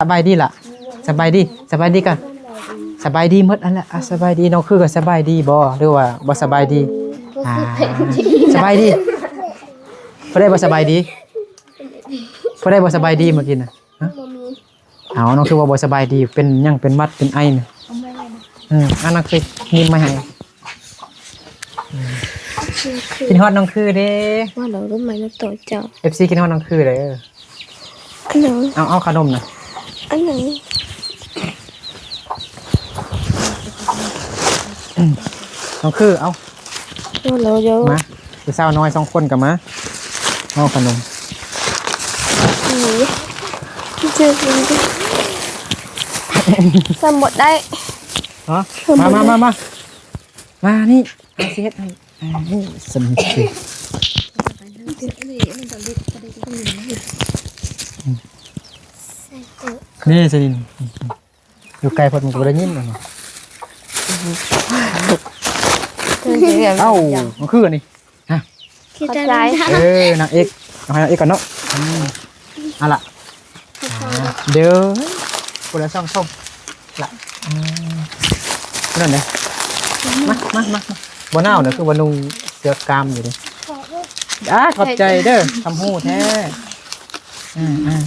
ສະບາຍດີລະ ສະບາຍດີ ສະບາຍດີກ່ອນ ສະບາຍດີໝົດຫັ້ນແຫຼະ. ອ່າ ສະບາຍດີ. ນ້ອງຄືກໍສະບາຍດີບໍ່ ຫຼືວ່າບໍ່ສະບາຍດີ? ອ່າ ສະບາຍດີ. ຜູ້ໃດບໍ່ສະບາຍດີ? ຜູ້ໃດບໍ່ສະບາຍດີເມື່ອກີ້ນະ? ຮະ? ບໍ່ມີ. ເອົາ ນ້ອງຄືວ່າບໍ່ສະບາຍດີ ເປັນຫຍັງ ເປັນຫວັດ ເປັນໄອນະ? ເອົາໄມ້ໄວ້ນະ. ເອີ ອັນນັ້ນຄືຍິ້ມມາໃຫ້. ຄິດຮອດນ້ອງຄືເດ້. ວ່ານ້ອງລົມໄມ້ນຳໂຕເຈົ້າ. ເອັຟຊີ ຄິດຮອດນ້ອງຄືເດ້. ຂະໜົມ ເອົາ ເອົາຂະໜົມນະ. ອັນນັ້ນ ນ້ອງຄື ເອົາ ໂດໂດ ມາ ຜູ້ສາວນ້ອຍສອງຄົນກໍມາ ເອົາຂະໜົມ. ເຈົ້າກິນ ຊ້ຳບໍ່ໄດ້. ຮະ? ຊ້ຳບໍ່ໄດ້ ມາ ມາ ມາ ມາ ມານີ້ ມາຊິເຮັດໃຫ້. ອ່າ ນີ້ ສຳເລັດ. ນີ້ ສະໜິມ ຢູ່ໃກ້ເພິ່ນມັນກໍບໍ່ໄດ້ຍິນ. ເອົ້າ ມັນຄືອັນນີ້ ຮະ? ຂອບໃຈ. ເອີ ນາງເອກ ເອົາໃຫ້ນາງເອກກ່ອນເນາະ. ອືມ ເອົາລະ ເດີ ຄົນລະສອງຖົງລະ. ອືມ ນັ້ນເດ້ ມາ ມາ ມາ ມາ. ບໍ່ໜາວເດີ ຄືວ່ານຸ່ງເສື້ອກ້າມຢູ່ເດ້. ອ່າ ຂອບໃຈເດີ ຄຳຮູ້ແທ້. ອືມ ອືມ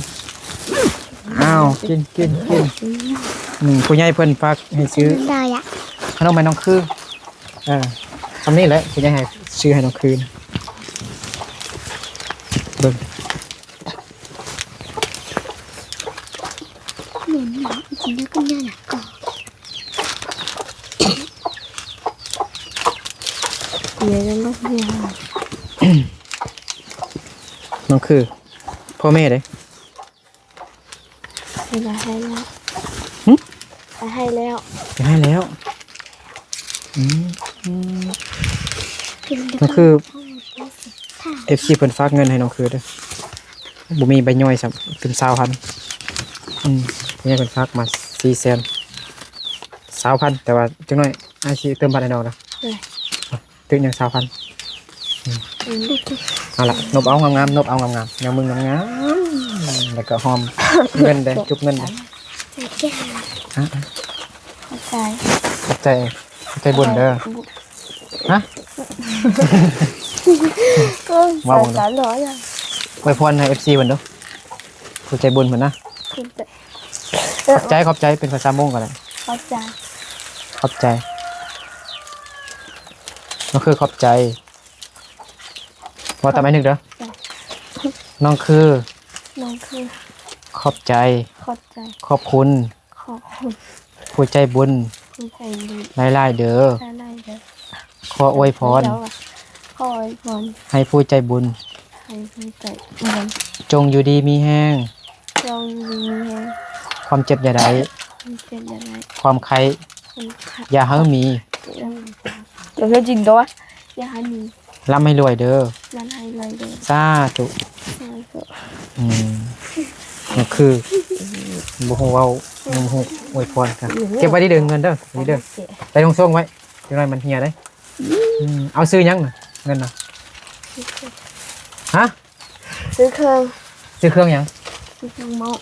ອ້າວ ກິນ ກິນ ກິນ. ອືມ ຜູ້ໃຫຍ່ເພິ່ນຝາກໃຫ້ຊື້ ໄດ້ລະ ຂະໜົມໃຫ້ນ້ອງຄື. ເອີ ສ່ຳນີ້ແຫຼະ ຜູ້ໃຫຍ່ໃຫ້ ຊື້ໃຫ້ນ້ອງຄື. ເບິ່ງ ນ້ອງຄື ພໍ່ແມ່ເດ້. ເວລາໃຫ້ແລ້ວ ຫຶ? ໃຫ້ແລ້ວ ໃຫ້ແລ້ວ. ອືມ ອືມ ກໍຄື ເອັຟຊີ ເພິ່ນຝາກເງິນໃຫ້ນ້ອງຄືເດີ. ບໍ່ມີໃບຍ່ອຍຊ້ຳ ເປັນຊາວພັນ. ອືມ ແມ່ເພິ່ນຝາກມາສີ່ແສນ ຊາວພັນ ແຕ່ວ່າຈັກໜ້ອຍອ້າຍຊິເຕີມບັດໃຫ້ນ້ອງເດີ. ເອີ ຖືກຫຍັງຊາວພັນ. ອືມ ອືມ ເອົາລະ ນົບເອົາງາມໆ ນົບເອົາງາມໆ ຍາມມຶງງາມໆ ແລ້ວກໍຫອມເງິນເດ້ ຈູບເງິນເດ້. ຂອບໃຈ ຂອບໃຈ ຂອບໃຈບຸນເດີ. ຮະ? ເວົ້າເບິ່ງດູ ອວຍພອນໃຫ້ເອັຟຊີເພິ່ນດູ ຜູ້ໃຈບຸນເພິ່ນນະ. ຂອບໃຈ ຂອບໃຈ ເປັນພາສາມົ້ງກໍໄດ້. ຂອບໃຈ ຂອບໃຈ. ນ້ອງຄື ຂອບໃຈ. ເວົ້າຕາມອ້າຍນຶກເດີ. ນ້ອງຄື ນ້ອງຄື ຂອບໃຈ ຂອບໃຈ ຂອບຄຸນ ຂອບຄຸນ ຜູ້ໃຈບຸນ ຜູ້ໃຈບຸນ ຫຼາຍໆເດີ ຫຼາຍໆເດີ. ຂໍອວຍພອນ ຂໍອວຍພອນ ໃຫ້ຜູ້ໃຈບຸນ ໃຫ້ຜູ້ໃຈບຸນ ຈົ່ງຢູ່ດີມີແຮງ ຈົ່ງຢູ່ດີມີແຮງ ຄວາມເຈັບຢ່າໄດ້ ຄວາມເຈັບຢ່າໄດ້ ຄວາມໄຂ້ ຄວາມໄຂ້ ຢ່າໃຫ້ມີ ຢ່າໃຫ້ມີ ຢ່າໃຫ້ມີ ລ່ຳໃຫ້ລວຍເດີ ລ່ຳໃຫ້ລວຍເດີ ສາທຸ ສາທຸ. ອືມ ກໍຄືບໍ່ຮູ້ເວົ້າ ບໍ່ຮູ້ອວຍພອນກັນ. ເກັບໄວ້ດີເດີ ເງິນເດີ ນີ້ເດີ ໄປສົ່ງໆໄວ້ ຈັກໜ້ອຍມັນເຫຍເດ້. ອືມ ເອົາຊື້ຫຍັງນະ ເງິນນະ? ຮະ? ຊື້ເຄື່ອງ ຊື້ເຄື່ອງຫຍັງ? ຊື້ເຄື່ອງໂມ້ງ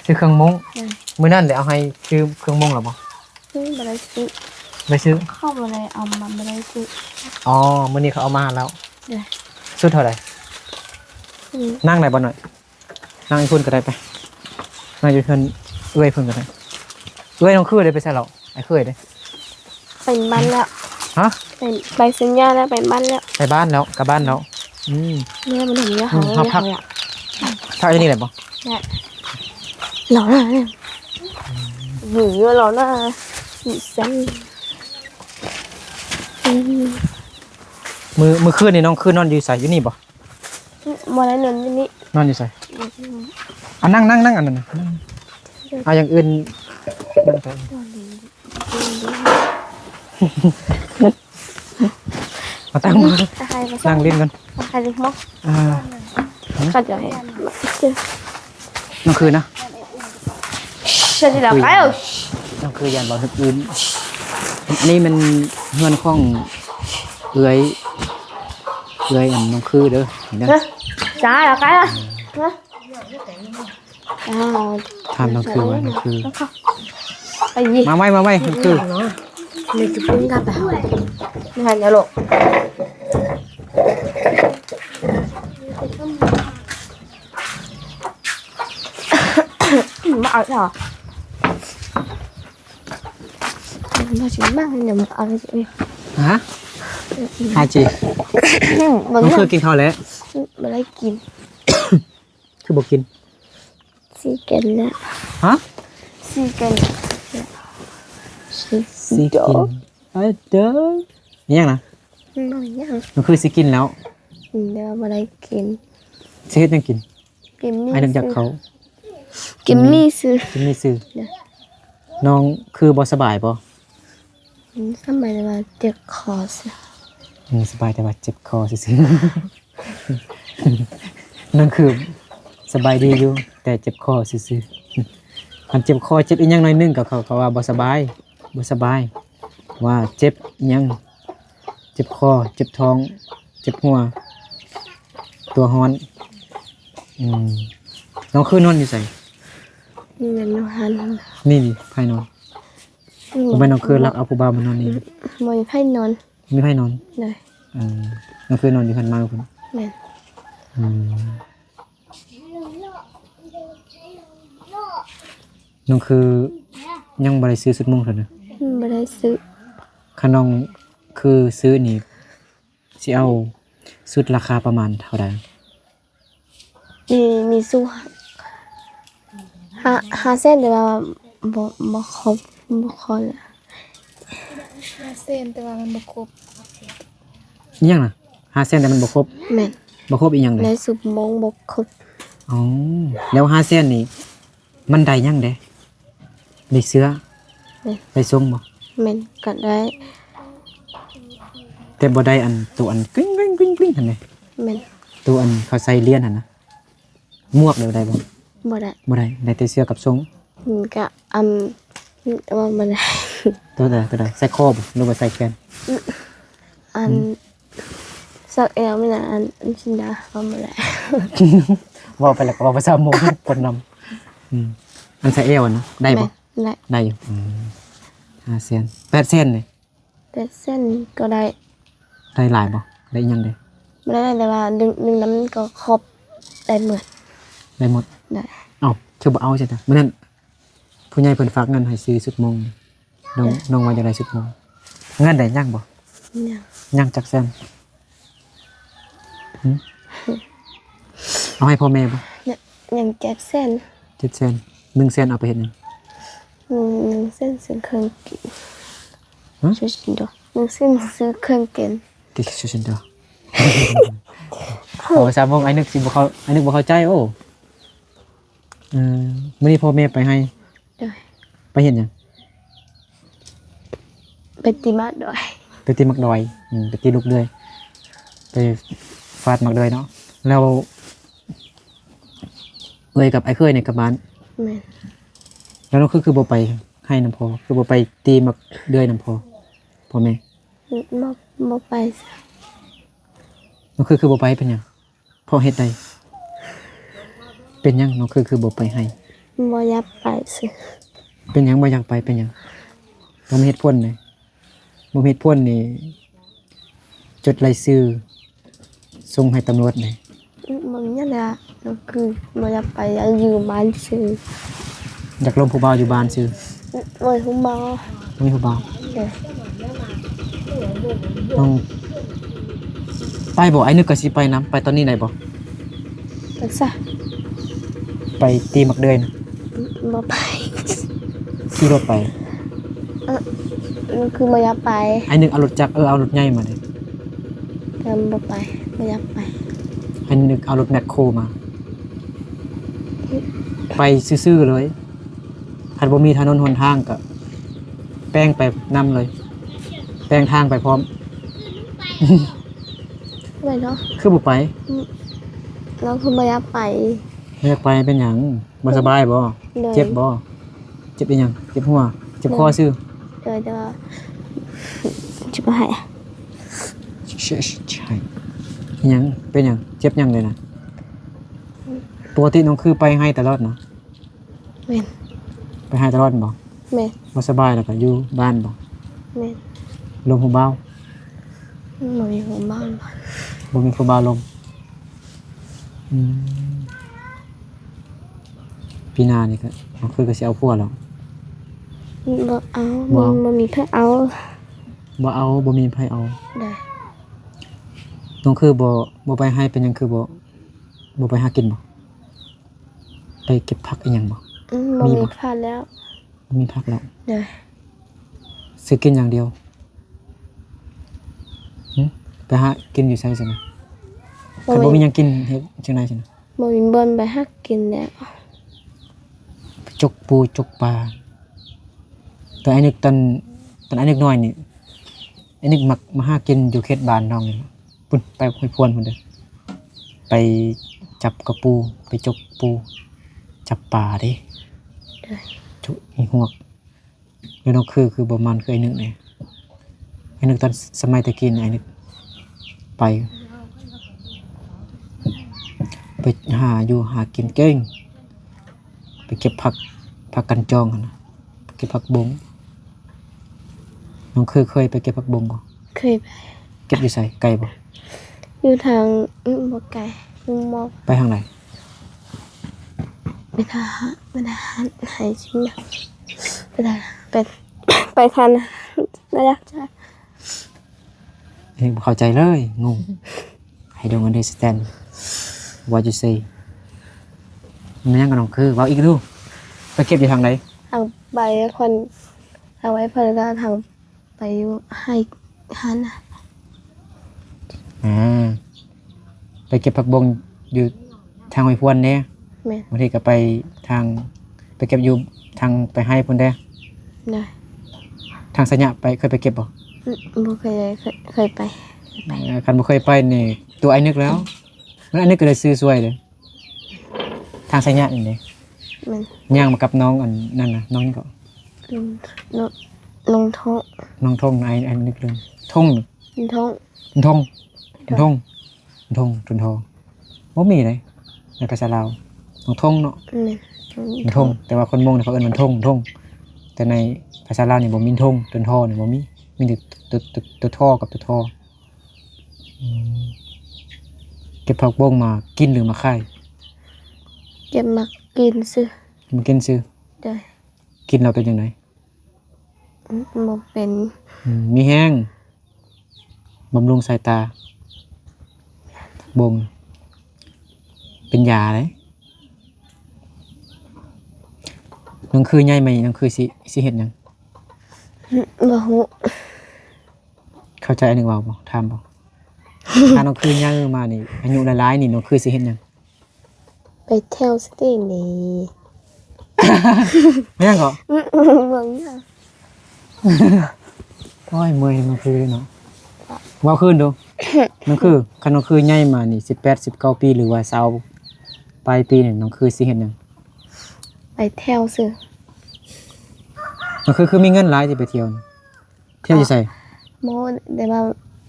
ຊື້ເຄື່ອງໂມ້ງ. ອືມ ມື້ນັ້ນແຫຼະເອົາໃຫ້ຊື້ເຄື່ອງໂມ້ງແລ້ວບໍ່? ອືມ ບໍ່ໄດ້ຊື້ ບໍ່ໄດ້ຊື້ ເຂົາບໍ່ໄດ້ເອົາມາ ບໍ່ໄດ້ຊື້. ອໍ ມື້ນີ້ເຂົາເອົາມາໃຫ້ແລ້ວ. ໂດຍ ຊຸດເທົ່າໃດ? ອືມ ນັ່ງໄດ້ບໍ່ໜ້ອຍ? ນັ່ງຢູ່ພຸ້ນກໍໄດ້ໄປ ນັ່ງຢູ່ເຮືອນເອື້ອຍເພິ່ນກໍໄດ້. ເອື້ອຍນ້ອງຄືໄດ້ໄປໃສແລ້ວ? ອ້າຍເຂີຍເດ້ ໄປບ້ານແລ້ວ. ຮະ? ໄປ ໄປສັນຍາແລ້ວ ໄປບ້ານແລ້ວ ໄປບ້ານແລ້ວ ກັບບ້ານແລ້ວ. ອືມ ແມ່ມັນເຫັນຢູ່ ອືມ ເຮົາ ເຮົາພັກ ພັກຢູ່ນີ້ໄດ້ບໍ່? ໄດ້ ລອໜ້າ ຫື ລອໜ້າ ມີຊັ້ນ. ອືມ ມື້ ມື້ຄືນນີ້ນ້ອງຄືນນອນຢູ່ໃສ? ຢູ່ນີ້ບໍ່? ບໍ່ໄດ້ນອນຢູ່ນີ້ ນອນຢູ່ໃສ? ອ່າ ນັ່ງ ນັ່ງ ນັ່ງ ອັນນັ້ນນະ ນັ່ງ ເອົາຢ່າງອື່ນ ນັ່ງໄປ ມາຕັ້ງມາ ຕາຍ ນັ່ງຫຼິ້ນກັນ ຕາຍ ມາ ອ່າ ເຂົາຈະໃຫ້ ນ້ອງຄືນນະ ເຊີນທີ່ລາວໄປ ນ້ອງຄືຢ້ານບໍ່ຖືກອື່ນ. ອັນນີ້ແມ່ນເຮືອນຂອງເອື້ອຍ ເອື້ອຍອັນນ້ອງຄືເດີ ນີ້ເດີ ຮະ? ຈ້າລາວໄປ ຮະ? ຖາມນ້ອງຄືວ່າ ນ້ອງຄື ໄປຍິງ ມາໄວ ມາໄວ ນ້ອງຄື ໃນຈຸດນີ້ກໍໄປຫາ ນີ້ຫັ້ນນະລູກ ບໍ່ເອົາດອກ ບໍ່ຊິມາ ຍັງບໍ່ເອົາ ຮະ ຫາຈີ ບໍ່ ນ້ອງຄືກິນເຂົ້າແລ້ວ ບໍ່ໄດ້ກິນ ຄືບໍ່ກິນ? ຊິກິນແລ້ວ ຮະ ຊິກິນ ຊິກິນ ເອີ ເດີ ອີຫຍັງນະ? ບໍ່ມີຫຍັງ ມັນຄືຊິກິນແລ້ວ ແຕ່ວ່າບໍ່ໄດ້ກິນ ຊິເຮັດຫຍັງກິນ? ກິນມີ້ ອ້າຍນຶກຢາກເຂົ້າ ກິນມີ້ຊື່ ກິນມີ້ຊື່ ໂດຍ ນ້ອງຄືບໍ່ສະບາຍບໍ່? ອືມ ສະບາຍແຕ່ວ່າເຈັບຄໍຊື່ ອືມ ສະບາຍແຕ່ວ່າເຈັບຄໍຊື່ໆ ນັ້ນຄືສະບາຍດີຢູ່ ແຕ່ເຈັບຄໍຊື່ໆ ຄັນເຈັບຄໍເຈັບອີ່ຫຍັງໜ້ອຍໜຶ່ງ ກໍເຂົາກໍວ່າບໍ່ສະບາຍ ບໍ່ສະບາຍ ວ່າເຈັບອີ່ຫຍັງ ເຈັບຄໍ ເຈັບທ້ອງ ເຈັບຫົວ ຕົວຮ້ອນ ອືມ ນ້ອງຄືນອນຢູ່ໃສ? ນອນຢູ່ຫັ້ນ ນີ້ ນີ້ໃຜນອນ? ອືມ ບໍ່ແມ່ນນ້ອງຄືລັກເອົາຜູ້ບ່າວມານອນນີ້? ອືມ ບໍ່ມີໃຜນອນ ມີໃຜນອນ? ໂດຍ ອືມ ນ້ອງຄືນອນຢູ່ຫັ້ນມາເພິ່ນ ແມ່ນ ອືມ ນ້ອງຄືຍັງບໍ່ໄດ້ຊື້ຊຸດໂມງເທື່ອນະ? ອືມ ບໍ່ໄດ້ຊື້ ຄັນນ້ອງຄືຊື້ນີ້ ຊິເອົາຊຸດລາຄາປະມານເທົ່າໃດ? ມີ ມີຊຸດຫ້າ ຫ້າແສນ ແຕ່ວ່າບໍ່ ບໍ່ຄົບ ບໍ່ພໍແລ້ວ ຫ້າແສນ ແຕ່ວ່າມັນບໍ່ຄົບ ອີ່ຫຍັງນະ? ຫ້າແສນ ແຕ່ມັນບໍ່ຄົບ? ແມ່ນ ບໍ່ຄົບອີ່ຫຍັງເດ? ໃນຊຸດໂມງບໍ່ຄົບ ອໍ ແລ້ວຫ້າແສນນີ້ ມັນໄດ້ຫຍັງເດ? ໄດ້ເສື້ອ ແມ່ນ ໄດ້ຊົງບໍ່? ແມ່ນ ກໍໄດ້ ແຕ່ບໍ່ໄດ້ອັນ ໂຕອັນກຣິ້ງໆໆຫັ້ນເດ? ແມ່ນ ໂຕອັນເຂົາໃສ່ລຽນຫັ້ນນະ ໝວກເດ ໄດ້ບໍ່? ບໍ່ໄດ້ ບໍ່ໄດ້ ໄດ້ແຕ່ເສື້ອກັບຊົງ ອືມ ກະ ອຳ ເວົ້າບໍ່ໄດ້ ໂຕໃດ ໂຕໃດ ໃສ່ຄໍບໍ່ ຫຼືວ່າໃສ່ແຂນ? ອືມ ອັນ ອືມ ສັກແອວແມ່ນຫຍັງ ອັນ ອັນຊິນດາ ເວົ້າບໍ່ໄດ້ ເວົ້າໄປແລ້ວກໍເວົ້າພາສາມົ້ງປົນນຳ ອືມ ອັນໃສ່ແອວຫັ້ນນະ ໄດ້ບໍ່? ແມ່ນ ໄດ້ ໄດ້ຢູ່ ອືມ ຫ້າແສນ ແປດແສນເດ? ແປດແສນກໍໄດ້ ໄດ້ຫຼາຍບໍ່? ໄດ້ອີ່ຫຍັງເດ? ບໍ່ໄດ້ຫຼາຍ ແຕ່ວ່າດຶງ ດຶງນຳກໍຄົບ ໄດ້ໝົດ ໄດ້ໝົດ ໄດ້ ເອົ້າ ຄືບໍ່ເອົາຊັ້ນນະ? ມື້ນັ້ນຜູ້ໃຫຍ່ເພິ່ນຝາກເງິນໃຫ້ຊື້ຊຸດໂມງ ນ້ອງ ເອີ ນ້ອງວ່າຢາກໄດ້ຊຸດໂມງ ເງິນໄດ້ຍັງບໍ່? ຍັງ ຍັງຈັກແສນ? ຫຶ? ເອົາໃຫ້ພໍ່ແມ່ບໍ່? ຍັງ ຍັງເຈັດແສນ ເຈັດແສນ ໜຶ່ງແສນເອົາໄປເຮັດຫຍັງ? ໜຶ່ງ ໜຶ່ງແສນຊື້ເຄື່ອງກິນ ຮະ? ຊື້ຊິນດອກ ໜຶ່ງແສນຊື້ເຄື່ອງກິນ ຕິ ຊື້ຊິນດອກ ໂອ້ ສາມໂມງ ອ້າຍນຶກຊິບໍ່ເຂົ້າ ອ້າຍນຶກບໍ່ເຂົ້າໃຈ ໂອ້ ເອີ ມື້ນີ້ພໍ່ແມ່ໄປໄຮ່ ໂດຍ ໄປເຮັດຫຍັງ? ໄປຕີໝາກດອຍ ໄປຕີໝາກດອຍ ອືມ ໄປຕີລູກເດືອຍ ໄປຟາດໝາກເດືອຍເນາະ ແລ້ວເອື້ອຍກັບອ້າຍເຂີຍນີ້ກັບບ້ານ ແມ່ນ ແລ້ວນ້ອງຄື ຄືບໍ່ໄປໄຮ່ນຳພໍ່ ຄືບໍ່ໄປຕີໝາກເດືອຍນຳພໍ່ ພໍ່ແມ່? ອືມ ບໍ່ ບໍ່ໄປ ນ້ອງຄື ຄືບໍ່ໄປ ເປັນຫຍັງ? ເພາະເຫດໃດ? ເປັນຫຍັງນ້ອງຄື ຄືບໍ່ໄປໄຮ່? ບໍ່ຢາກໄປຊື່. ເປັນຫຍັງບໍ່ຢາກໄປ? ເປັນຫຍັງ? ຕ້ອງມີເຫດຜົນເດ້. ບໍ່ມີເຫດຜົນນີ້ ຈົດລາຍຊື່ສົ່ງໃຫ້ຕຳຫຼວດເດ້. ອືມ ບໍ່ມີຫຍັງແຫຼະ ນ້ອງຄືບໍ່ຢາກໄປ ຢາກຢູ່ບ້ານຊື່. ຢາກລົມຜູ້ບ່າວຢູ່ບ້ານຊື່. ອືມ ບໍ່ມີຜູ້ບ່າວ. ບໍ່ມີຜູ້ບ່າວ. ເອີ ນ້ອງໄປບໍ່? ອ້າຍນຶກກໍຊິໄປນຳ. ໄປຕອນນີ້ໄດ້ບໍ່? ໄປໃສ? ໄປຕີໝາກເດືອຍນະ. ອືມ ບໍ່ໄປ. ຂີ່ລົດໄປ. ເອີ ຄືບໍ່ຢາກໄປ. ອ້າຍນຶກເອົາລົດຈັກ ເອີ ເອົາລົດໃຫຍ່ມາເດ້. ກໍບໍ່ໄປ ບໍ່ຢາກໄປ. ອ້າຍນຶກເອົາລົດແມັກໂຄມາ. ໄປຊື່ໆເລີຍ. ຄັນບໍ່ມີຖະໜົນຫົນທາງກໍແປງໄປນຳເລີຍ ແປງທາງໄປພ້ອມ. ໄປເນາະ. ຄືບໍ່ໄປ? ອືມ ນ້ອງຄືບໍ່ຢາກໄປ. ບໍ່ຢາກໄປເປັນຫຍັງ? ບໍ່ສະບາຍບໍ່? ໂດຍ. ເຈັບບໍ່? ເຈັບອີ່ຫຍັງ? ເຈັບຫົວ? ເຈັບຄໍຊື່? ໂດຍ ແຕ່ວ່າ ຊິບໍ່ໃຫ້. ອີ່ຫຍັງ? ເປັນຫຍັງ? ເຈັບຫຍັງເລີຍນະ? ອືມ ປົກກະຕິນ້ອງຄືໄປໄຮ່ຕະຫຼອດນະ? ແມ່ນ. ໄປຫາຕະຫຼອດແມ່ນບໍ່? ແມ່ນ. ບໍ່ສະບາຍແລ້ວກໍຢູ່ບ້ານບໍ່? ແມ່ນ. ລົມຜູ້ບ່າວ? ບໍ່ມີຜູ້ບ່າວລົມ. ບໍ່ມີຜູ້ບ່າວລົມ. ອືມ. ປີໜ້ານີ້ກໍ ນ້ອງຄືກໍຊິເອົາຜົວແລ້ວ? ບໍ່ເອົາ. ບໍ່ເອົາ? ບໍ່ ບໍ່ມີໃຜເອົາ. ບໍ່ເອົາ ບໍ່ມີໃຜເອົາ. ໂດຍ. ນ້ອງຄືບໍ່ ບໍ່ໄປໄຮ່ເປັນຫຍັງ ຄືບໍ່ ບໍ່ໄປຫາກິນບໍ່? ໄປເກັບຜັກອີ່ຫຍັງບໍ່? ອືມ ບໍ່ມີ ມີບໍ່? ຜັກແລ້ວ. ບໍ່ມີຜັກແລ້ວ. ໂດຍ. ຊື້ກິນຢ່າງດຽວ. ຫຶ? ໄປຫາກິນຢູ່ໃສຊັ້ນນະ? ຄັນບໍ່ມີຫຍັງກິນເຮັດຈັ່ງໃດຊັ້ນນະ? ບໍ່ມີບ່ອນໄປຫາກິນແລ້ວ. ໄປຈົກປູຈົກປາ. ຕອນອ້າຍນຶກ ຕອນ ຕອນອ້າຍນຶກນ້ອຍນີ້ ອ້າຍນຶກມັກມາຫາກິນຢູ່ເຂດບ້ານນ້ອງນີ້. ພຸ້ນ ໄປຫ້ວຍພວນພຸ້ນເດີ້ ໄປຈັບກະປູ ໄປຈົກປູ ຈັບປາເດ້. ໂດຍ. ຈຸ ມີຮວກ. ແລ້ວນ້ອງຄື ຄືບໍ່ໝັ່ນຄືອ້າຍນຶກເດ້. ອ້າຍນຶກຕອນສະໄໝແຕ່ກີ້ນະ ອ້າຍນຶກໄປ ໄປຫາຢູ່ຫາກິນເກັ່ງ. ໄປເກັບຜັກ ຜັກກັນຈອງຫັ້ນນະ ເກັບຜັກບົ້ງ. ນ້ອງຄືເຄີຍໄປເກັບຜັກບົ້ງບໍ່? ເຄີຍໄປ. ເກັບຢູ່ໃສ? ໄກບໍ່? ຢູ່ທາງ ອືມ ບໍ່ໄກ ຢູ່ໝໍ້. ໄປທາງໃດ? ໄປທາງ ໄປທາງ ໄປທາງ ໄປ ໄປທາງ ໄປທາງ ເອີ ບໍ່ເຂົ້າໃຈເລີຍ ງົງ. I don't understand what you say. ແມ່ນຫຍັງກັບນ້ອງຄື ເວົ້າອີກດູ. ໄປເກັບຢູ່ທາງໃດ? ທາງໄປເພິ່ນ ທາງໄປເພິ່ນ ແລ້ວກໍທາງໄປຢູ່ໄຮ່ຫັ້ນນະ. ອ່າ ໄປເກັບຜັກບົ້ງຢູ່ທາງຫ້ວຍພວນເດ້. ແມ່ນ. ບາງທີກໍໄປທາງ ໄປເກັບຢູ່ທາງໄປໄຮ່ພຸ້ນເດ້. ໂດຍ. ທາງໄຊຍະໄປ ເຄີຍໄປເກັບບໍ່? ອືມ ບໍ່ເຄີຍ ເຄີຍ ເຄີຍໄປ ເຄີຍໄປ. ເອີ ຄັນບໍ່ເຄີຍໄປນີ້ ຕົວອ້າຍນຶກແລ້ວ. ມັນ ອ້າຍນຶກກໍໄດ້ຊື້ຊ່ວຍເດ້ ທາງໄຊຍະນີ້ເດ້. ແມ່ນ. ຍ່າງມາກັບນ້ອງອັນນັ້ນນະ ນ້ອງຫຍັງເກາະ? ນ້ອງ ນ້ອງ ນ້ອງ ນ້ອງທົງ ອ້າຍ ອ້າຍນຶກເລື່ອງ ທົງ ທົງ ທົງ ທົງ ທົງ ທົງ ທົງ ບໍ່ມີເດ້ ໃນພາສາລາວ ນ້ອງທົງເນາະ. ແມ່ນ. ນ້ອງທົງ ແຕ່ວ່າຄົນມົ້ງນີ້ເຂົາເອີ້ນວ່າທົງ ທົງ ແຕ່ໃນພາສາລາວນີ້ບໍ່ມີທົງ ຕົວ ທ ນີ້ບໍ່ມີ ມີແຕ່ຕົວ ຕົວ ຕົວ ທ ກັບຕົວ ທ. ອືມ ເກັບຜັກບົ້ງມາກິນຫຼືມາຂາຍ? ເກັບມາກິນຊື່. ເກັບມາກິນຊື່. ໂດຍ. ກິນແລ້ວເປັນຈັ່ງໃດ? ອືມ ບໍ່ເປັນ. ອືມ ມີແຮງ ບຳລຸງສາຍຕາ ຜັກບົ້ງ ເປັນຢາເດ້. ນ້ອງຄືໃຫຍ່ມານີ້ ນ້ອງຄືຊິ ຊິເຮັດຫຍັງ? ອືມ ບໍ່ຮູ້. ເຂົ້າໃຈອ້າຍນຶກເວົ້າບໍ່? ຖາມບໍ່? ຖ້ານ້ອງຄືໃຫຍ່ມານີ້ ອາຍຸຫຼາຍໆນີ້ ນ້ອງຄືຊິເຮັດຫຍັງ? ໄປທ່ຽວສະຕິນີ້. ແມ່ນຫຍັງເກາະ? ອືມ ບໍ່ຫຍັງ. ໂອ້ຍ ເມື່ອຍນ້ອງຄືເນາະ. ເວົ້າຄືນດູ. ນ້ອງຄື ຄັນນ້ອງຄືໃຫຍ່ມານີ້ ສິບແປດ ສິບເກົ້າປີ ຫຼືວ່າຊາວປາຍປີນີ້ ນ້ອງຄືຊິເຮັດຫຍັງ? ໄປທ່ຽວຊື່. ນ້ອງຄື ຄືມີເງິນຫຼາຍຊິໄປທ່ຽວນີ້? ທ່ຽວຢູ່ໃສ? ບໍ່ ແຕ່ວ່າ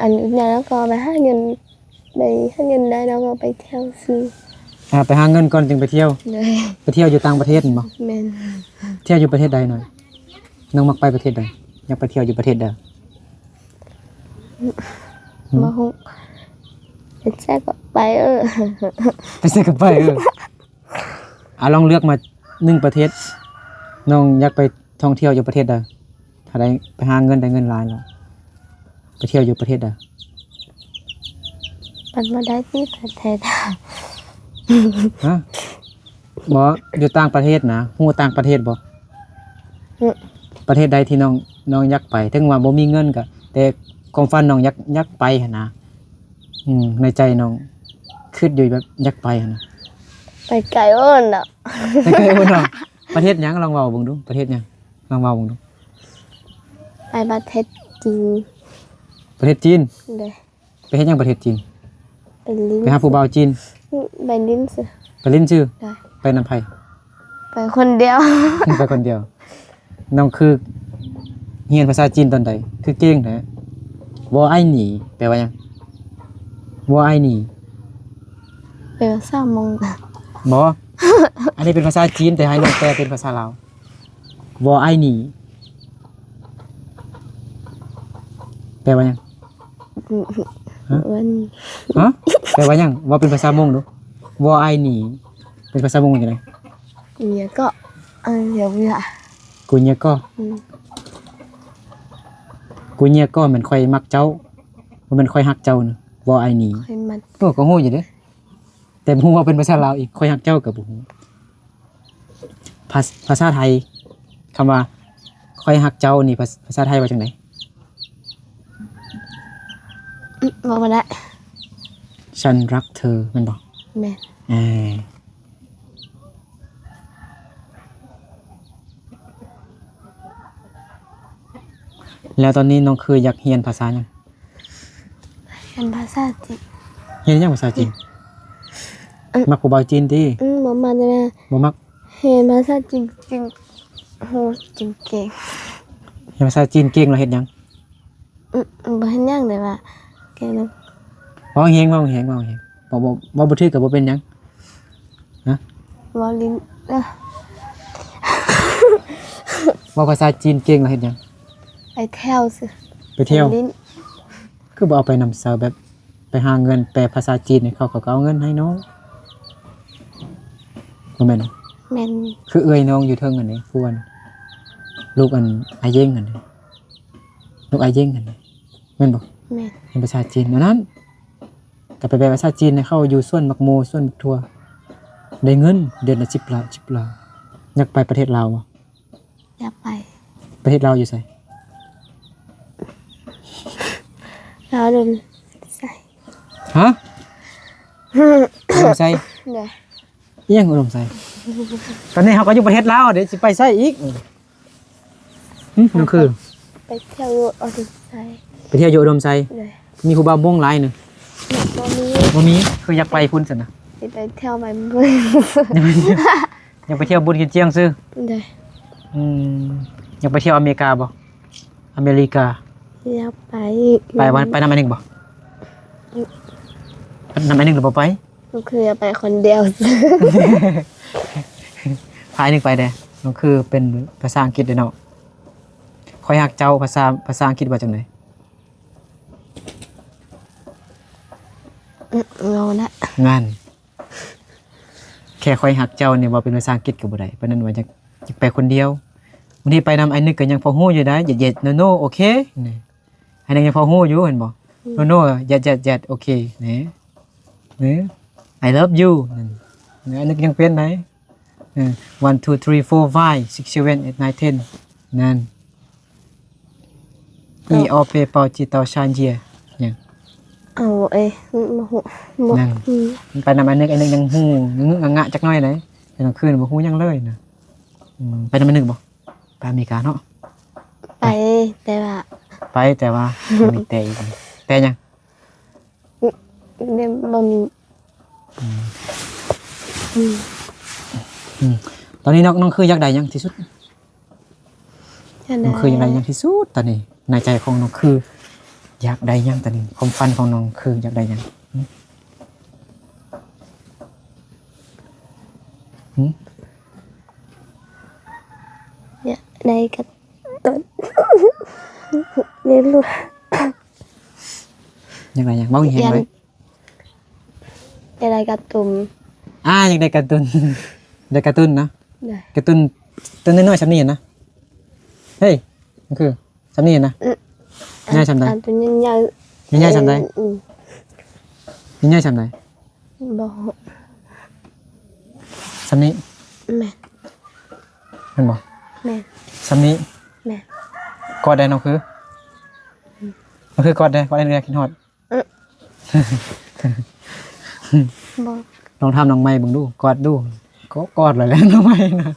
ອັນໃຫຍ່ແລ້ວກໍໄປຫາເງິນ ໄປຫາເງິນໄດ້ແລ້ວກໍໄປທ່ຽວຊື່. ອ່າ ໄປຫາເງິນກ່ອນຈຶ່ງໄປທ່ຽວ. ໂດຍ. ໄປທ່ຽວຢູ່ຕ່າງປະເທດແມ່ນບໍ່? ແມ່ນ. ທ່ຽວຢູ່ປະເທດໃດໜ້ອຍ? ນ້ອງມັກໄປປະເທດໃດ? ຢາກໄປທ່ຽວຢູ່ປະເທດໃດ? ຫຶ? ບໍ່ຮູ້. ໄປໃສກໍໄປເອີ. ໄປໃສກໍໄປເອີ. ອ່າ ລອງເລືອກມາໜຶ່ງປະເທດ ນ້ອງຢາກໄປທ່ອງທ່ຽວຢູ່ປະເທດໃດ? ຖ້າໄດ້ໄປຫາເງິນ ໄດ້ເງິນຫຼາຍແລ້ວ ໄປທ່ຽວຢູ່ປະເທດໃດ? ມັນບໍ່ໄດ້ຕິ ປະເທດ. ຮະ? ບໍ່ ຢູ່ຕ່າງປະເທດນະ ຮູ້ຕ່າງປະເທດບໍ່? ອືມ ປະເທດໃດທີ່ນ້ອງ ນ້ອງຢາກໄປ? ເຖິງວ່າບໍ່ມີເງິນກໍ ແຕ່ຄວາມຝັນນ້ອງຢາກ ຢາກໄປຫັ້ນນະ. ອືມ ໃນໃຈນ້ອງຄິດຢູ່ແບບຢາກໄປຫັ້ນນະ. ໄປໄກໂອນເນາະ. ໄປໄກໂອນເນາະ. ປະເທດຫຍັງ? ລອງເວົ້າເບິ່ງດູ ປະເທດຫຍັງ? ລອງເວົ້າເບິ່ງດູ. ໄປປະເທດຈີນ. ປະເທດຈີນ? ໂດຍ. ໄປເຮັດຫຍັງປະເທດຈີນ? ໄປຫຼິ້ນ. ໄປຫາຜູ້ບ່າວຈີນ? ອືມ ໄປຫຼິ້ນຊື່. ໄປຫຼິ້ນຊື່? ໂດຍ. ໄປນຳໃຜ? ໄປຄົນດຽວ. ໄປຄົນດຽວ. ນ້ອງຄືຮຽນພາສາຈີນຕອນໃດ? ຄືເກັ່ງແທ້. 我爱你 ແປວ່າຫຍັງ? 我爱你 ແປວ່າສາມໂມງ. ບໍ່ ອັນນີ້ເປັນພາສາຈີນ ແຕ່ໃຫ້ນ້ອງແປເປັນພາສາລາວ. 我爱你 ແປວ່າຫຍັງ? ຮະ? ຮະ? ແປວ່າຫຍັງ? ເວົ້າເປັນພາສາມົ້ງດູ. 我爱你 ເປັນພາສາມົ້ງວ່າຈັ່ງໃດ? ເນຍກໍ ເອີ ດຽວເວລາ ກູເນຍກໍ ອືມ ກູເນຍກໍແມ່ນຂ້ອຍມັກເຈົ້າ ບໍ່ແມ່ນຂ້ອຍຮັກເຈົ້ານະ. 我爱你 ຂ້ອຍມັກ ໂອ້ ກໍຮູ້ຢູ່ເດ້ ແຕ່ບໍ່ຮູ້ວ່າເປັນພາສາລາວອີກ ຂ້ອຍຮັກເຈົ້າກໍບໍ່ຮູ້. ພາ ພາສາໄທ ຄຳວ່າຂ້ອຍຮັກເຈົ້ານີ້ ພາ ພາສາໄທວ່າຈັ່ງໃດ? ອືມ ເວົ້າບໍ່ໄດ້. ສັນລັກເທີ ແມ່ນບໍ່? ແມ່ນ. ເອີ ແລ້ວຕອນນີ້ນ້ອງຄືຢາກຮຽນພາສາຫຍັງ? ຮຽນພາສາຈີນ. ຮຽນຫຍັງພາສາຈີນ? ອືມ ມັກຜູ້ບ່າວຈີນຕິ? ອືມ ບໍ່ມັກແດ່. ບໍ່ມັກ? ຮຽນພາສາຈີນ ຈີນ ໂຫ ຈີນເກັ່ງ. ຮຽນພາສາຈີນເກັ່ງແລ້ວເຮັດຫຍັງ? ອືມ ບໍ່ເຮັດຫຍັງ ແຕ່ວ່າ ແກນັ້ນ ເວົ້າແຮງ ເວົ້າແຮງ ເວົ້າແຮງ ເວົ້າ ເວົ້າ ເວົ້າບໍ່ຖືກກໍບໍ່ເປັນຫຍັງ. ຮະ? ເວົ້າຫຼິ້ນ ເອີ ເວົ້າພາສາຈີນເກັ່ງແລ້ວເຮັດຫຍັງ? ໄປທ່ຽວຊື່. ໄປທ່ຽວ ໄປຫຼິ້ນ. ຄືບໍ່ເອົາໄປນຳໃຊ້ ແບບໄປຫາເງິນ ແປພາສາຈີນໃຫ້ເຂົາ ເຂົາກໍເອົາເງິນໃຫ້ເນາະ ບໍ່ແມ່ນ? ແມ່ນ. ຄືເອື້ອຍນ້ອງຢູ່ເທິງຫັ້ນເດ ຜູ້ອັນ ລູກອັນ ອາເຢງຫັ້ນເດ ລູກອາເຢງຫັ້ນເດ ແມ່ນບໍ່? ແມ່ນ. ເປັນພາສາຈີນອັນນັ້ນ ກໍໄປແປພາສາຈີນໃຫ້ເຂົາ ຢູ່ສວນໝາກໂມ ສວນໝາກຖົ່ວ ໄດ້ເງິນເດືອນລະສິບລ້ານ ສິບລ້ານ. ຢາກໄປປະເທດລາວບໍ່? ຢາກໄປ. ປະເທດລາວຢູ່ໃສ? ລາວອຸດົມໄຊ. ຮະ? ອຸດົມໄຊ? ໂດຍ. ອີ່ຫຍັງອຸດົມໄຊ? ຕອນນີ້ເຮົາກໍຢູ່ປະເທດລາວເດ ຊິໄປໃສອີກ? ຫຶ ນ້ອງຄື ໄປທ່ຽວຢູ່ອຸດົມໄຊ. ໄປທ່ຽວຢູ່ອຸດົມໄຊ? ໂດຍ. ມີຜູ້ບ່າວມົ້ງຫຼາຍນີ້? ບໍ່ມີ. ບໍ່ມີ? ຄືຢາກໄປພຸ້ນຊັ້ນນະ? ຊິໄປທ່ຽວໄປບຸນ. ຢາກໄປທ່ຽວບຸນກິນຈຽງຊື່? ໂດຍ. ອືມ ຢາກໄປທ່ຽວອາເມລິກາບໍ່? ອາເມລິກາ ຢາກໄປ. ໄປ ໄປນຳອ້າຍໜຶ່ງບໍ່? ອືມ ໄປນຳອ້າຍໜຶ່ງຫຼືບໍ່ໄປ? ກໍຄືຢາກໄປຄົນດຽວ. ພາອ້າຍໜຶ່ງໄປແດ່. ກໍຄືເປັນພາສາອັງກິດເດ້ເນາະ. ຂ້ອຍຮັກເຈົ້າ ພາສາ ພາສາອັງກິດວ່າຈັ່ງໃດ? ອືມ ເວົ້ານະ ນັ້ນ. ແຄ່ຂ້ອຍຮັກເຈົ້ານີ້ ເວົ້າເປັນພາສາອັງກິດກໍບໍ່ໄດ້. ປານນັ້ນວ່າຢາກ ຢາກໄປຄົນດຽວ. ບາງທີໄປນຳອ້າຍໜຶ່ງກໍຍັງພໍຮູ້ຢູ່ໄດ໋. Yes yes, no no, okay ນີ້ ອ້າຍໜຶ່ງຍັງພໍຮູ້ຢູ່ ເຫັນບໍ່? ອືມ No no, yes yes yes, okay ນີ້ ນີ້ I love you ນັ້ນ. ອ້າຍໜຶ່ງຍັງເປັນໄດ໋. ເອີ one two three four five six seven eight nine ten ນັ້ນ. ອີອອເປເປົາຈີເຕົາຊານເຢຍ ຫຍັງ? ເອົາ ເອີຍ ບໍ່ຮູ້ ບໍ່ ນັ້ນ ອືມ ໄປນຳອັນໜຶ່ງ ອັນໜຶ່ງຍັງຮູ້ງະງະຈັກໜ້ອຍໃດ໋ ແຕ່ກາງຄືນບໍ່ຮູ້ຫຍັງເລີຍນະ. ອືມ ໄປນຳອັນໜຶ່ງບໍ່? ໄປອາເມລິກາເນາະ. ໄປ ແຕ່ວ່າ ໄປ ແຕ່ວ່າ ມີແຕ່ອີກ ແຕ່ຫຍັງ? ອືມ ແມ່ນບໍ່ມີ. ອືມ ອືມ ອືມ ຕອນນີ້ນ້ອງ ນ້ອງຄືຢາກໄດ້ຫຍັງທີ່ສຸດ? ຢາກໄດ້ ນ້ອງຄືຢາກໄດ້ຫຍັງທີ່ສຸດຕອນນີ້? ໃນໃຈຂອງນ້ອງຄືຢາກໄດ້ຫຍັງຕອນນີ້? ຄວາມຝັນຂອງນ້ອງຄືຢາກໄດ້ຫຍັງ? ຫືມ? ຫືມ? ຢາກໄດ້ກາຕູນ ເລນລວຍ. ຢາກໄດ້ຫຍັງ? ເວົ້າແຮງໆ ຢາກ ໄວ້ ຢາກໄດ້ກາຕູນ. ອ່າ ຢາກໄດ້ກາຕູນ ໄດ້ກາຕູນນະ. ໄດ້ ກາຕູນຕົວນ້ອຍໆ ສ່ຳນີ້ນະ. ເຮີ້ຍ ມັນຄືສ່ຳນີ້ນະ. ອືມ ໃຫຍ່ສ່ຳໃດ? ກາຕູນໃຫຍ່ໆ ໃຫຍ່ໆ ສ່ຳໃດ? ອືມ ໃຫຍ່ໆ ສ່ຳໃດ? ບໍ່ຮູ້. ສ່ຳນີ້? ແມ່ນ. ແມ່ນບໍ່? ແມ່ນ. ສ່ຳນີ້? ແມ່ນ. ກອດໄດ້ນ້ອງຄື? ອືມ ນ້ອງຄືກອດໄດ້ ກອດໄດ້ ຄິດຮອດ. ເອີ ບໍ່ ລອງຖາມນ້ອງໃໝ່ເບິ່ງດູ ກອດດູ. ກໍກອດແລ້ວແຫຼະນ້ອງໃໝ່ນະ.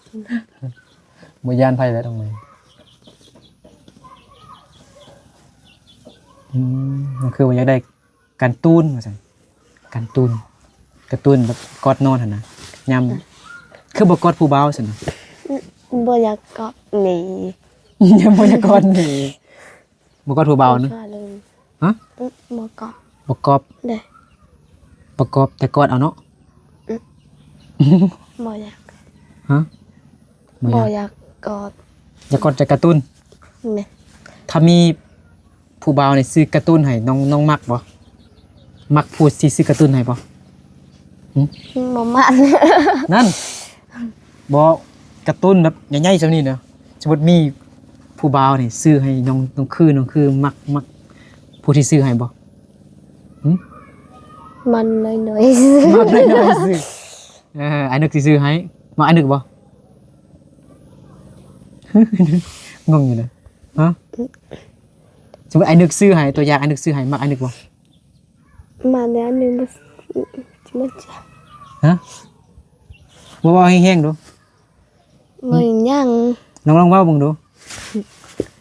ບໍ່ຢ້ານໃຜແລ້ວນ້ອງໃໝ່. ອືມ ມັນຄືວ່າຢາກໄດ້ການຕູນວ່າຊັ້ນ ການຕູນ ກາຕູນແບບກອດນອນຫັ້ນນະ. ຍາມ ຄືບໍ່ກອດຜູ້ບ່າວຊັ້ນນະ? ອືມ ບໍ່ຢາກກອດນີ້ ຍັງບໍ່ຢາກກອດນີ້. ບໍ່ກອດຜູ້ບ່າວນະ? ບໍ່ກອດເລີຍ. ຮະ? ອືມ ບໍ່ກອດ. ບໍ່ກອດ. ເດ້ ບໍ່ກອດ ແຕ່ກອດເອົາເນາະ. ອືມ ບໍ່ຢາກ. ຮະ? ບໍ່ຢາກ. ບໍ່ຢາກກອດ. ຢາກກອດແຕ່ກາຕູນ? ແມ່ນ. ຖ້າມີຜູ້ບ່າວນີ້ຊື້ກາຕູນໃຫ້ ນ້ອງ ນ້ອງມັກບໍ່? ມັກຜູ້ທີ່ຊື້ກາຕູນໃຫ້ບໍ່? ຫຶ? ບໍ່ມັກ. ນັ້ນ ບໍ່ ກາຕູນແບບໃຫຍ່ໆສ່ຳນີ້ນະ. ສົມມຸດມີຜູ້ບ່າວນີ້ຊື້ໃຫ້ນ້ອງ ນ້ອງຄື ນ້ອງຄືມັກ ມັກຜູ້ທີ່ຊື້ໃຫ້ບໍ່? ຫຶ? ມັກນ້ອຍໆ. ມັກນ້ອຍໆຊື່. ເອີ ອ້າຍນຶກຊິຊື້ໃຫ້. ມັກອ້າຍນຶກບໍ່? ງົງຢູ່ນະ. ຮະ? ສົມມຸດອ້າຍນຶກຊື້ໃຫ້ ຕົວຢ່າງ ອ້າຍນຶກຊື້ໃຫ້ ມັກອ້າຍນຶກບໍ່? ມັກແລ້ວ ອ້າຍນຶກບໍ່ ມັກ. ຮະ? ເວົ້າ ເວົ້າແຮງໆດູ. ບໍ່ຫຍັງ. ລອງ ລອງເວົ້າເບິ່ງດູ.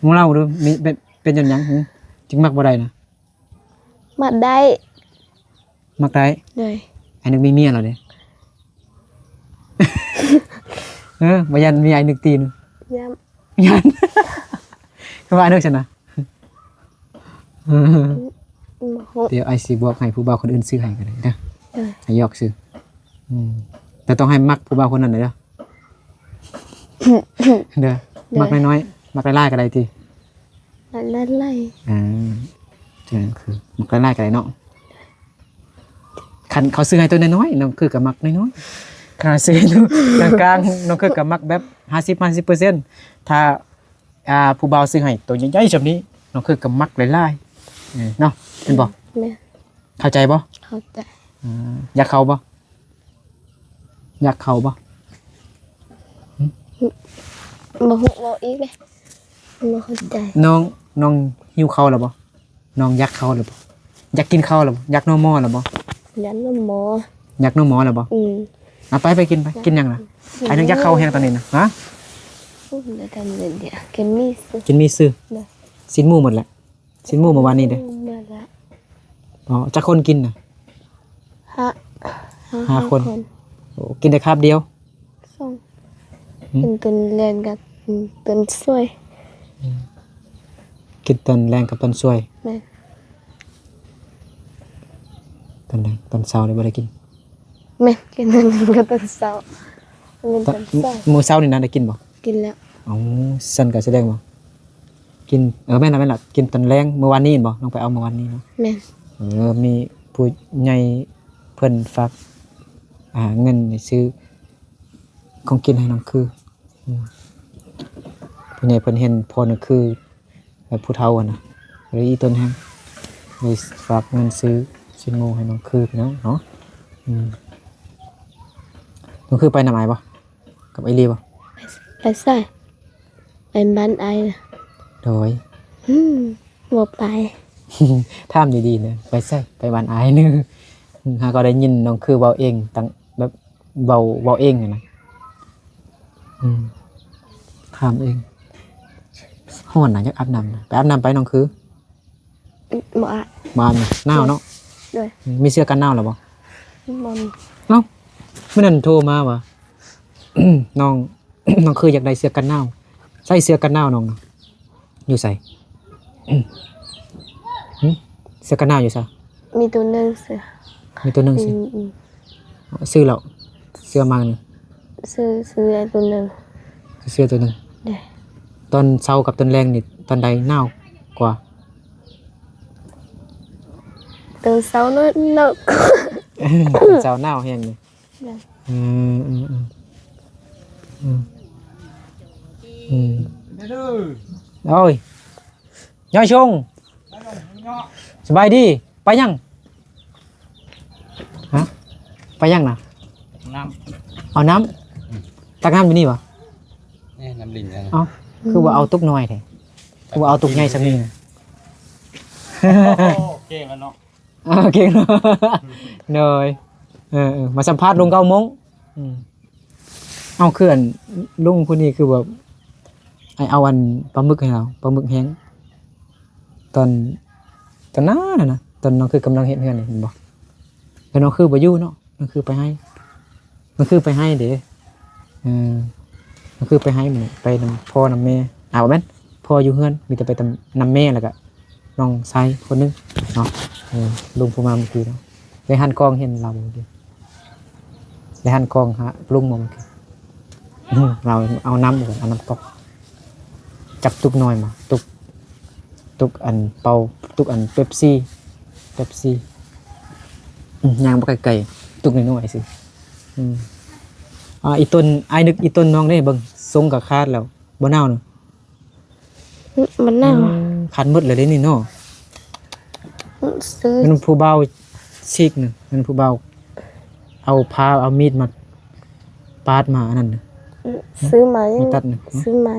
ລອງເລົ່າດູ. ມີ ເປັນ ເປັນຍ້ອນຫຍັງ ຫຶ ຈຶ່ງມັກບໍ່ໄດ້ນະ? ມັກໄດ້. ມັກໄດ້? ໂດຍ. ອ້າຍນຶກມີເມຍແລ້ວເດ້. ເອີ ບໍ່ຢ້ານເມຍອ້າຍນຶກຕີນ? ຢ້ານ. ຢ້ານ. ຄືວ່າອ້າຍນຶກຊັ້ນນະ? ບໍ່ຮູ້. ດຽວອ້າຍຊິບອກໃຫ້ຜູ້ບ່າວຄົນອື່ນຊື້ໃຫ້ກໍໄດ້ເດີ. ໂດຍ. ໃຫ້ຢອກຊື່. ອືມ ແຕ່ຕ້ອງໃຫ້ມັກຜູ້ບ່າວຄົນນັ້ນເດີ. ເດີ. ໂດຍ. ມັກນ້ອຍໆ ມັກຫຼາຍໆກໍໄດ້ຕິ? ມັກຫຼາຍໆ. ອ່າ ຄືມັກຫຼາຍໆກໍໄດ້ເນາະ. ຄັນເຂົາຊື້ໃຫ້ໂຕນ້ອຍໆ ນ້ອງຄືກໍມັກນ້ອຍໆ. ຄັນເຂົາຊື້ໃຫ້ໂຕກາງໆ ນ້ອງຄືກໍມັກແບບຫ້າສິບ ຫ້າສິບເປີເຊັນ. ຖ້າ ອ່າ ຜູ້ບ່າວຊື້ໃຫ້ໂຕໃຫຍ່ໆສ່ຳນີ້ ນ້ອງຄືກໍມັກຫຼາຍໆ ເອີ ເນາະ. ແມ່ນບໍ່? ແມ່ນ. ເຂົ້າໃຈບໍ່? ເຂົ້າໃຈ. ອ່າ ຢາກເຂົ້າບໍ່? ຢາກເຂົ້າບໍ່? ຫຶ? ບໍ່ຮູ້ ເວົ້າອີກເດ້. ບໍ່ເຂົ້າໃຈ. ນ້ອງ ນ້ອງຫິວເຂົ້າແລ້ວບໍ່? ນ້ອງຢາກເຂົ້າແລ້ວບໍ່? ຢາກກິນເຂົ້າແລ້ວບໍ່? ຢາກໜໍ່ມໍແລ້ວບໍ່? ຢາກໜໍ່ມໍ. ຢາກໜໍ່ມໍແລ້ວບໍ່? ອືມ. ເອົາໄປ ໄປກິນໄປ. ກິນຫຍັງລະ? ອ້າຍນຶກຢາກເຂົ້າແຮງຕອນນີ້ນະ. ຮະ? ໂອ້ຍ ດຽວ ດຽວ ດຽວ ກິນໝີ່ຊື່. ກິນໝີ່ຊື່. ໂດຍ. ຊີ້ນໝູໝົດແລ້ວ. ຊີ້ນໝູມື້ວານນີ້ເດ້. ໝົດແລ້ວ. ອໍ ຈັກຄົນກິນນະ? ຫ້າ ຫ້າ ຫ້າຄົນ. ໂອ້ ກິນໄດ້ຄາບດຽວ? ສອງ. ຫຶ? ກິນຕອນແລງກັບ ອືມ ຕອນສວຍ. ອືມ ກິນຕອນແລງກັບຕອນສວຍ. ແມ່ນ. ຕອນແລງ ຕອນເຊົ້ານີ້ບໍ່ໄດ້ກິນ? ແມ່ນ ກິນຕອນແລງກັບຕອນເຊົ້າ. ແມ່ນ ຕອນເຊົ້າ. ມື້ເຊົ້ານີ້ນະໄດ້ກິນບໍ່? ກິນແລ້ວ. ເອົ້າ ຊັ້ນກໍສະແດງວ່າກິນ ເອີ ແມ່ນລະ ແມ່ນລະ ກິນຕອນແລງມື້ວານນີ້ແມ່ນບໍ່? ນ້ອງໄປເອົາມື້ວານນີ້ເນາະ. ແມ່ນ. ເອີ ມີຜູ້ໃຫຍ່ເພິ່ນຝາກ ອ່າ ເງິນໃຫ້ຊື້ຂອງກິນໃຫ້ນ້ອງຄື. ອືມ ຜູ້ໃຫຍ່ເພິ່ນເຫັນພໍ່ນ້ອງຄືແບບຜູ້ເຖົ້າຫັ້ນນະ ເລີຍອີ່ຕົນແຮງ ເລີຍຝາກເງິນຊື້ຊີ້ນໝູໃຫ້ນ້ອງຄືພີ່ນ້ອງເນາະ. ອືມ ນ້ອງຄືໄປນຳອ້າຍບໍ່? ກັບອ້າຍລີບໍ່? ໄປ ໄປໃສ? ໄປບ້ານອ້າຍ. ໂດຍ. ອືມ ບໍ່ໄປ. ຖາມດີໆນະ ໄປໃສ? ໄປບ້ານອ້າຍ. ຫາກໍໄດ້ຍິນນ້ອງຄືເວົ້າເອງ ຕັ້ງແບບ ເວົ້າ ເວົ້າເອງຫັ້ນນະ. ອືມ ຖາມເອງ. ຮ້ອນນະ ຢາກອາບນ້ຳນະ. ໄປອາບນ້ຳໄປນ້ອງຄື. ບໍ່ອາບ. ບໍ່ອາບນະ ໜາວເນາະ. ໂດຍ. ອືມ ມີເສື້ອກັນໜາວແລ້ວບໍ່? ບໍ່ມີ. ເອົ້າ ມື້ນັ້ນໂທມາວ່າ ນ້ອງ ນ້ອງຄືຢາກໄດ້ເສື້ອກັນໜາວ. ໃສ່ເສື້ອກັນໜາວນ້ອງນະ. ຢູ່ໃສ? ຫຶ? ເສື້ອກັນໜາວຢູ່ໃສ? ມີໂຕໜຶ່ງເສື້ອ. ມີໂຕໜຶ່ງເສື້ອ. ອືມ ອືມ. ຊື້ແລ້ວ ເສື້ອມາໜຶ່ງ. ຊື້ ຊື້ໄດ້ໂຕໜຶ່ງ. ຊື້ໂຕໜຶ່ງ. ໂດຍ. ຕອນເຊົ້າກັບຕອນແລງນີ້ ຕອນໃດໜາວກວ່າ? ຕອນເຊົ້າໜາວ ໜາວກວ່າ. ຕອນເຊົ້າໜາວແຮງນີ້. ອືມ ອືມ ອືມ ອືມ ອືມ. ໂອ້ຍ ຍອຍຊົງ ສະບາຍດີ. ໄປຫຍັງ? ຮະ? ໄປຫຍັງນະ? ນ້ຳ ເອົານ້ຳ. ອືມ ຕັກນ້ຳຢູ່ນີ້ຫວາ? ນີ້ນ້ຳລິນ. ເອົ້າ ຄືວ່າເອົາຕຸກນ້ອຍແທ້? ຄືວ່າເອົາຕຸກໃຫຍ່ສ່ຳນີ້ນະ? ໂອ້ ເກັ່ງແລ້ວເນາະ. ອ່າ ເກັ່ງເນາະ. ໂດຍ. ເອີໆ ມາສຳພາດລຸງເກົ້າໂມງ. ອືມ. ເອົ້າ ຄືອັນລຸງຜູ້ນີ້ຄືແບບ ໃຫ້ເອົາອັນປາໝຶກໃຫ້ເຮົາ ປາໝຶກແຫ້ງ ຕອນ ຕອນນັ້ນນະ ຕອນນ້ອງຄືກຳລັງເຮັດເຮືອນນີ້ ເຫັນບໍ່? ແລ້ວນ້ອງຄືບໍ່ຢູ່ເນາະ ນ້ອງຄືໄປໄຮ່ ນ້ອງຄືໄປໄຮ່ເດ້. ເອີ ນ້ອງຄືໄປໄຮ່ມື້ນີ້ ໄປນຳພໍ່ນຳແມ່. ອ່າ ບໍ່ແມ່ນ ພໍ່ຢູ່ເຮືອນ ມີແຕ່ໄປນຳແມ່ ແລ້ວກະ ນ້ອງຊາຍຄົນໜຶ່ງເນາະ. ເອີ ລຸງຜູ້ມາເມື່ອກີ້ເນາະ ໄດ້ຫັນກ້ອງເຫັນລາວເມື່ອກີ້. ໄດ້ຫັນກອງຫາລຸງບໍ່ເມື່ອກີ້? ອືມ ລາວເອົານ້ຳ ເອົານ້ຳກອກ ຈັບຕຸກນ້ອຍມາ ຕຸກ ຕຸກອັນເປົ່າ ຕຸກອັນເປັບຊີ ເປັບຊີ ອືມ ຍ່າງໄປໄກໆ ຕຸກນ້ອຍໆ ຊື່ ອືມ ອ່າ ອີ່ຕົນ ອ້າຍນຶກ ອີ່ຕົນນ້ອງເດ້ ເບິ່ງ ຊົງກໍຂາດແລ້ວ ບໍ່ໜາວນະ? ອືມ ມັນໜາວ ອືມ ຂາດໝົດແລ້ວເດ້ນີ້ເນາະ ອືມ ຊື້ ແມ່ນຜູ້ບ່າວສີກນະ ແມ່ນຜູ້ບ່າວເອົາພ້າ ເອົາມີດມາປາດມາອັນນັ້ນນະ ອືມ ຊື້ມາຍັງ ມາຕັດນະ ຊື້ມາ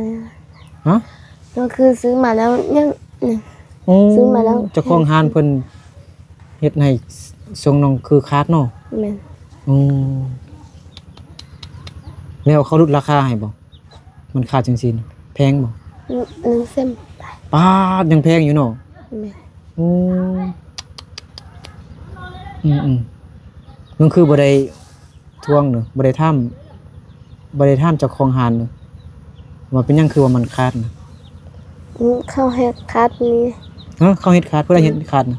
ຮະ? ກໍຄືຊື້ມາແລ້ວຍັງ ອືມ ຊື້ມາແລ້ວ ເຈົ້າຂອງຮ້ານເພິ່ນເຮັດໃຫ້ຊົງນ້ອງຄືຂາດເນາະ ແມ່ນ ອືມ ແລ້ວເຂົາຫຼຸດລາຄາໃຫ້ບໍ່? ມັນຂາດຈັ່ງຊີ້ນະ ແພງບໍ່? ໜຶ່ງ ໜຶ່ງແສນປາຍ ປາດ ຍັງແພງຢູ່ເນາະ ແມ່ນ ໂອ້ ອືມໆ ມັນຄືບໍ່ໄດ້ທວງເນາະ ບໍ່ໄດ້ຖາມ ບໍ່ໄດ້ຖາມເຈົ້າຂອງຮ້ານເນາະ ວ່າເປັນຫຍັງຄືວ່າມັນຂາດນະ? ອືມ ເຂົາເຮັດຂາດນີ້ ຮະ? ເຂົາເຮັດຂາດ ຜູ້ໃດເຮັດຂາດນະ?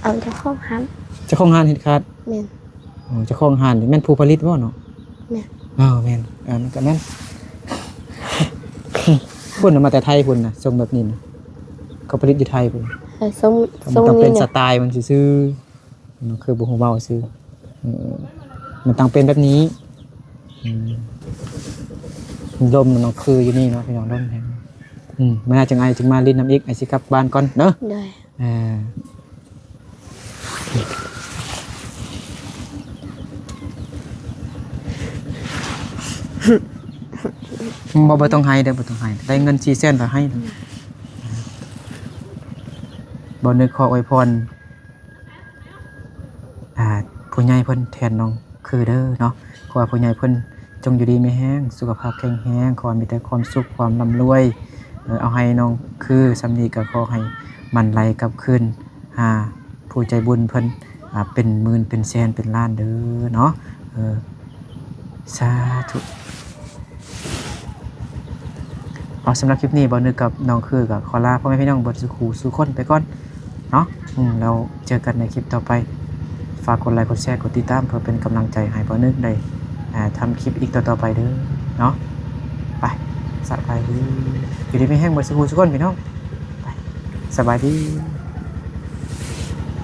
ເອົາເຈົ້າຂອງຮ້ານ ເຈົ້າຂອງຮ້ານເຮັດຂາດ ແມ່ນ ອໍ ເຈົ້າຂອງຮ້ານນີ້ແມ່ນຜູ້ຜະລິດບໍ່ເນາະ? ແມ່ນ ເອີ ແມ່ນ ເອີ ມັນກໍແມ່ນ ພຸ້ນນະ ມາແຕ່ໄທພຸ້ນນະ ຊົງແບບນີ້ນະ ເຂົາຜະລິດຢູ່ໄທພຸ້ນ ເອີ ຊົງ ຊົງນີ້ນະ ມັນຕ້ອງເປັນສະໄຕລ໌ມັນຊື່ໆ ເນາະ ຄືບໍ່ຮູ້ເວົ້າຊື່ ເອີ ມັນຕ້ອງເປັນແບບນີ້ ອືມ ລົມນະ ຄືຢູ່ນີ້ເນາະ ພີ່ນ້ອງ ລົມແຮງ ອືມ ມື້ໜ້າຈັ່ງອ້າຍຈຶ່ງມາຫຼິ້ນນຳອີກ ອ້າຍຊິກັບບ້ານກ່ອນເດີ ໂດຍ ເອີ ບໍ່ ບໍ່ຕ້ອອງໄຫ້ເດີ ບໍ່ຕ້ອງໄຫ້ ໄດ້ເງິນສີ່ແສນກໍໃຫ້ ບໍ່ນຶກຂໍອວຍພອນ ອ່າ ຜູ້ໃຫຍ່ເພິ່ນແທນນ້ອງຄືເດີເນາະ ຂໍໃຫ້ຜູ້ໃຫຍ່ເພິ່ນຈົ່ງຢູ່ດີມີແຮງ ສຸຂະພາບແຂງແຮງ ຂໍໃຫ້ມີແຕ່ຄວາມສຸກຄວາມລ່ຳລວຍ ເອີ ເອົາໃຫ້ນ້ອງຄືສ່ຳນີ້ກໍຂໍໃຫ້ໝັ່ນໄຫຼກັບຄືນຫາຜູ້ໃຈບຸນເພິ່ນ ອ່າ ເປັນໝື່ນເປັນແສນເປັນລ້ານເດີເນາະ ເອີ ສາທຸ. ເອົາ ສຳລັບຄລິບນີ້ ບ່າວນຶກກັບນ້ອງຄືກໍຂໍລາພໍ່ແມ່ພີ່ນ້ອງເບິດສູ່ຄູ່ສູ່ຄົນໄປກ່ອນເນາະ ອືມ ແລ້ວເຈີກັນໃນຄລິບຕໍ່ໄປ ຝາກກົດໄລກົດແຊ ກົດຕິດຕາມ ເພື່ອເປັນກຳລັງໃຈໃຫ້ບ່າວນຶກໄດ້ ອ່າ ທຳຄລິບອີກຕໍ່ໆໄປເດີເນາະ ໄປ ສະບາຍດີ ຢູ່ດີມີແຮງເບິດສູ່ຄູ່ສູ່ຄົນພີ່ນ້ອງ ໄປ ສະບາຍດີ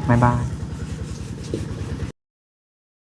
ບາຍບາຍ.